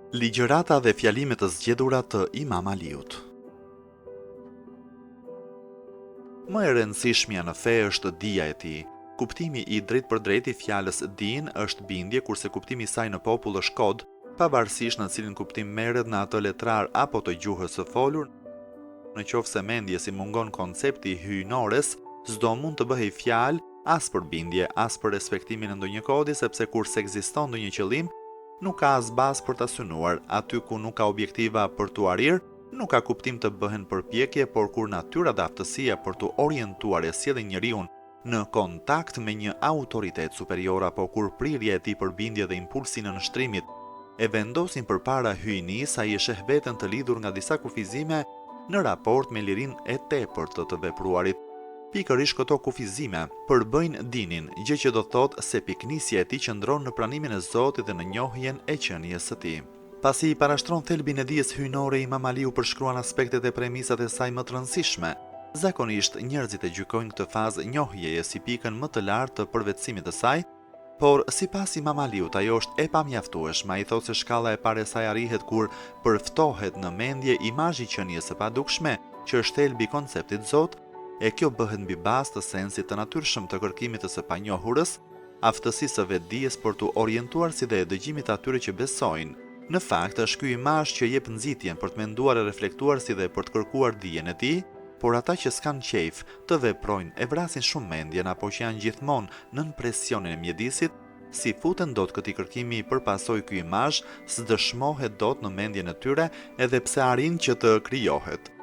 Ligjërata dhe fjalime të zgjedhura të Imam Aliut. Më e rëndësishmja në fe është dija e tij. Kuptimi i drejtpërdrejtë i fjalës din është bindje, kurse kuptimi i saj në popull është kod, pavarësisht në cilin kuptim merret në atë letrar apo të gjuhës së folur, në qoftë se mendjes i mungon koncepti i hyjnores, s'do mund të bëhej fjalë as për bindje, as për respektimin e ndonjë kodi, sepse kur s'ekziston ndonjë qëllim, Nuk ka as bazë për ta synuar, aty ku nuk ka objektiva për t'u arrirë, nuk ka kuptim të bëhen përpjekje, por kur natyra dhe aftësia për t'u orientuar e sjellin njeriun në kontakt me një autoritet superior apo kur prirja e tij për bindje dhe impulsi i nënshtrimit e vendosin përpara hyjnisë, ai e sheh veten të lidhur nga disa kufizime në raport me lirinë e tepërt të të vepruarit. Pikërisht këto kufizime përbëjnë dinin, gjë që do të thotë se pikënisja e tij qëndron në pranimin e Zotit dhe në njohjen e qenies së tij. Pasi parashtron thelbin e dijes hyjnore, Imam Aliu përshkruan aspektet e premisat e saj më të rëndësishme. Zakonisht, njerëzit e gjykojnë këtë fazë njohjeje si pikën më të lartë të përvetësimit të saj, Por, sipas Imam Aliut, ajo është e pamjaftueshme. Ai thotë se shkalla e parë e saj arrihet kur përftohet në mendje imazhi i qenies së padukshme, që është thelbi i konceptit Zot, e kjo bëhet mbi bazë të sensit të natyrshëm të kërkimit të së panjohurës, aftësisë së vetëdijes për t'u orientuar si dhe e dëgjimit të atyre që besojnë. Në fakt, është ky imazh që jep nxitjen për të menduar e reflektuar si dhe për të kërkuar dijen e tij, por ata që s'kanë qejf të veprojnë e vrasin shumë mendjen apo që janë gjithmonë nën presionin e mjedisit, s'i futen dot këtij kërkimi për pasojë ky imazh s'dëshmohet dot në mendjen e tyre edhe pse arrin që të krijohet.